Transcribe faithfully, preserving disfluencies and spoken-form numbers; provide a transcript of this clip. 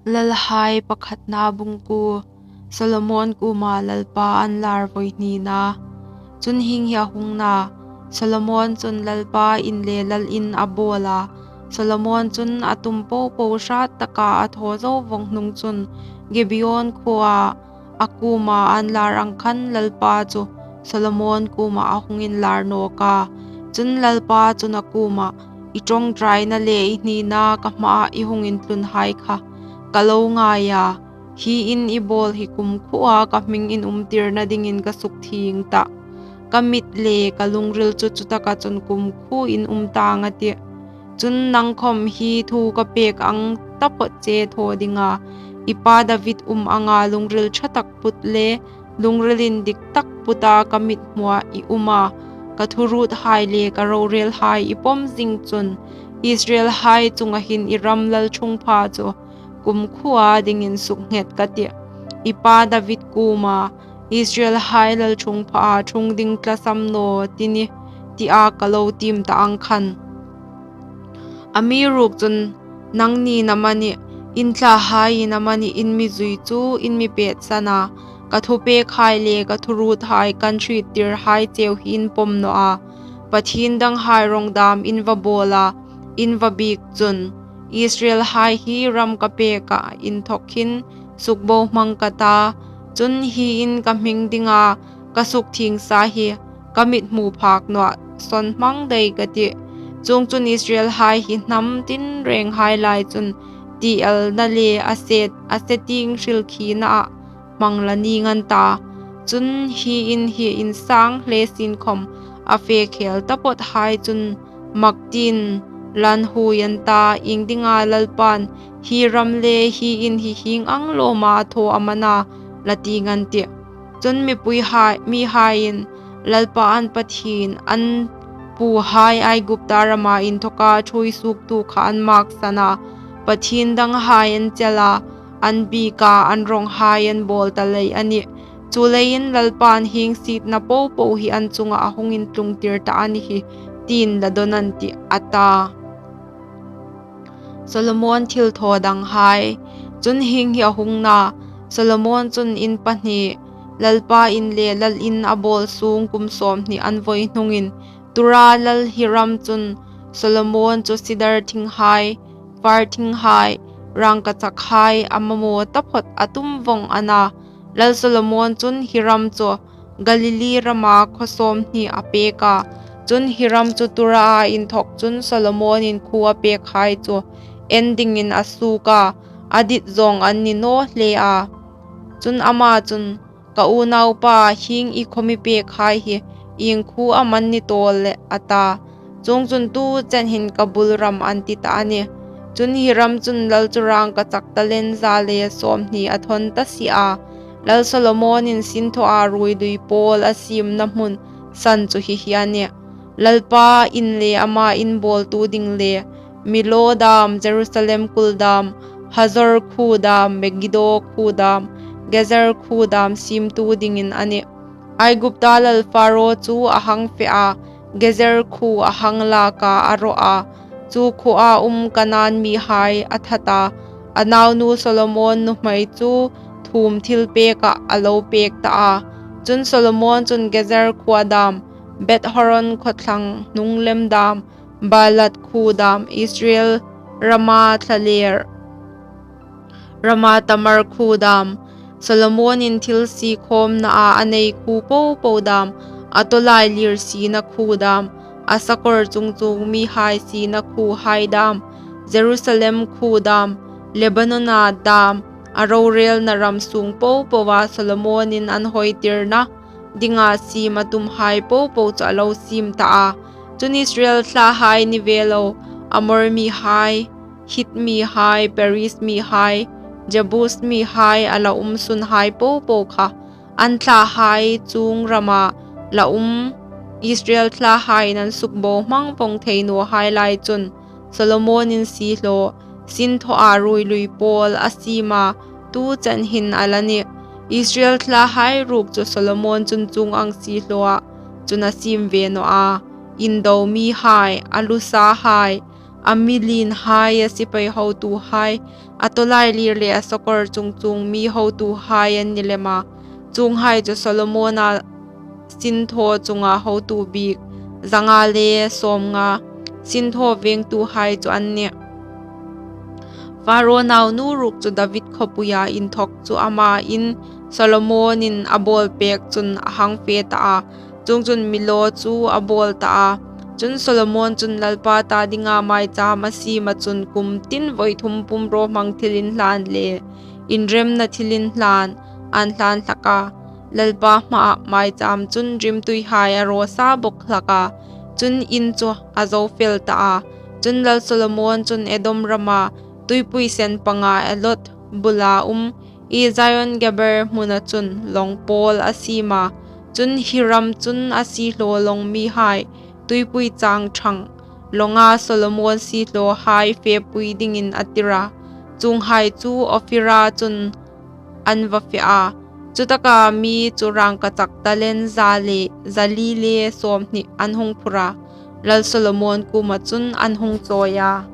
Lalhai pakhatna bung kuo. Solomon kuoma Lalpa an lâr voi hnina. Chun hieng hi a hung na, Solomon chun Lalpa in le lal in a bâwl a. Solomon chun a tum po po hrât taka a thaw zo vawng hnung chun Gibeon khuoa a kuoma an lâr ang khan Lalpa chu Solomon kuomah a hung inlâr nâwk a. Chun Lalpa chun a kuomah, I ṭawngṭaina le i hnina ka hmaah i hung intlunhai kha ka lo ngai a, hi in i bâwl hi kumkhuoa ka hming inumtirna dingin ka sukthieng tah. Ka mit le ka lungril chu chutaka chun kumkhuoin um tâng a tih. Chun nang khawm hi thu ka pêk ang taphawt che thaw dinga, i pa David um anga lungril ṭhatak put le lungril indik tak puta ka mithmuah i um a, ka thuruothai le ka rorêlhai i pawm zing chun, Israelhai chunga hin i ram lalṭhungpha chu kumkhuoa dingin suknghet ka tih. I pa David kuoma, Israelhai lalṭhungphaa ṭhung ding tlasam naw ti nih, tia ka lo tiem ta ang khan. Amiruokchu nangnin amanih, in thlahaiin amanih in mi zui chu in mi pêtsan a, ka thupêkhai le ka thuruothai kan hriettirhai cheu hi in pawm naw a, pathien danghai rawng dâm in va bâwl a, in va biek chun, Israelhai hi ram ka pêka inthawk hin sukbohmang ka ta, chun hi in ka hming dinga ka sukthiengsa hi ka mithmu phâk nawah sawn hmang dai ka tih. Chuongchun Israelhai hi hnam tinrênghai lai chun ti elna le a se, a se tieng hrilkhinaa hmang la nîng an ta. Chun hi in hi insâng hle sienkhawm a fe khêl taphawthai chun mak tiin la inhuoi an ta, iengdinga Lalpain hi ram le hi in hi hieng ang lâwma a thaw am a na, la tieng an tih. Chun mipuihai, mihaiin, Lalpa an Pathien, an puhai Aigupta rama inthawka ṭhuoi suoktu kha an mâksan a, pathien danghai an chel a, an biek a, an rawnghai an bâwl ta lei a nih. Chuleiin Lalpain hieng sietna po po hi an chunga a hung intlungtir ta a ni hi, tiin la dawn an tih, a ta. Solomon thilthaw danghai. Chun hieng hi a hung na, Solomon chun in pahni, Lalpa in le lal in a bâwl sûng kum sâwmhni an voi hnungin, tura lal Hiram chun Solomon chu sidar thinghai, fâr thinghai, rângkachakhai a mamaw taphawt a tum vawng a na. Lal Solomon chun Hiram chu Galili rama khaw sâwmhni a pêk a. Chun Hiram chu turaa inthawk chun Solomonin khuo a pêkhai chu en dingin a suok a, a dit zawng an ni naw hle a. Chun ama chun, Ka unaupa, hieng i khaw mi pêkhai hi ieng khuo am an ni tâwl leh? a ta. Chuongchun tu chen hin ka bul ram an ti ta a nih. Chun Hiram chun lal chu rângkachak talent za le sâwmhni a thawn ta si a. Lal Solomonin sinthawa ruoi lui pâwl a siemna hmun san chu hi hi a nih. Lalpa in le ama in bâwltu ding le Milo dâm, Jerusalem kul dâm, Hazor khuo dâm, Megiddo khuo dâm, Gezer khuo dâm siemtu dingin a nih. Aigupta lal Pharaoh chu a hang fe a, Gezer khuo a hang lâk a, a raw a, chu khuoa um Kanaan mihai a that a, a naunu Solomon nuhmei chu thuom thilpêkah a lo pêk ta a. Chun Solomon chun Gezer khuo dâm, Beth-horon khawthlang hnung lem dâm, Baalat khuo dâm, Israel rama thlalêr rama Tamar khuo dâm, Solomonin thil siekhâwmnaa a nei khuo po po dâm, a tawlailîr siena khuo dâm, a sakawr chung chuong mihai siena khuohai dâm, Jerusalem khuo dâm, Lebanona dâm, a rorêlna ram sûng po poa Solomonin an hawitirna dinga siem a tumhai po po chu a lo siem ta a. Chun Israel thlahai ni ve lo, Amor mihai, Hit mihai, Periz mihai, Jebus mihai a la um sunhai po po kha, an thlahai chuong rama la um Israel thlahaiin an sukbohmang vawng thei nawhai lai chun, Solomonin siehlaw, sinthawa ruoi lui pâwl a siem a, tu chen hin a la nih. Israel thlahai ruok chu Solomon chun chuong ang siehlawah chun a siem ve naw a, indo mihai, a lusahai, a mi lienhai, a sipai hotuhai, a tawlailîr le a sakawr chungchuong mi hotuhai an ni lem a. Chuonghai chu Solomona sinthaw chunga hotu bîk za nga le sâwmnga, sinthaw vêngtuhai chu an nih. Pharao naunu ruok chu David khawpuia inthawk chu ama in Solomonin a bâwlpêk chun a hang fe ta a; chuongchun, Millo chu a bâwl ta a. Chun, Solomon chun Lalpa ta dinga maichâm a siem a chun, kum tin vawi thum pumrawhmang thilinhlân le inremna thilinhlân ân hlân hlak a, Lalpa hmaah maichâm chun rimtuihai a raw sa bawk hlak a; chun, in chu a zo fel ta a. Chun, lal Solomon chun Edom rama tuipui sen panga Eloth bula um, Ezion-geber hmuna chun lawng pâwl a siem a; chun, Hiram chun a siehlaw lawng mihai, tuipui chângṭhang lawnga Solomon siehlawhai fepui dingin a tir a; chuonghai chu Ophira chun an va fe a. Chutaka mi chu rângkachak talent za li le sâwmhni an hung phur a, lal Solomon kuoma chun an hung chawi a.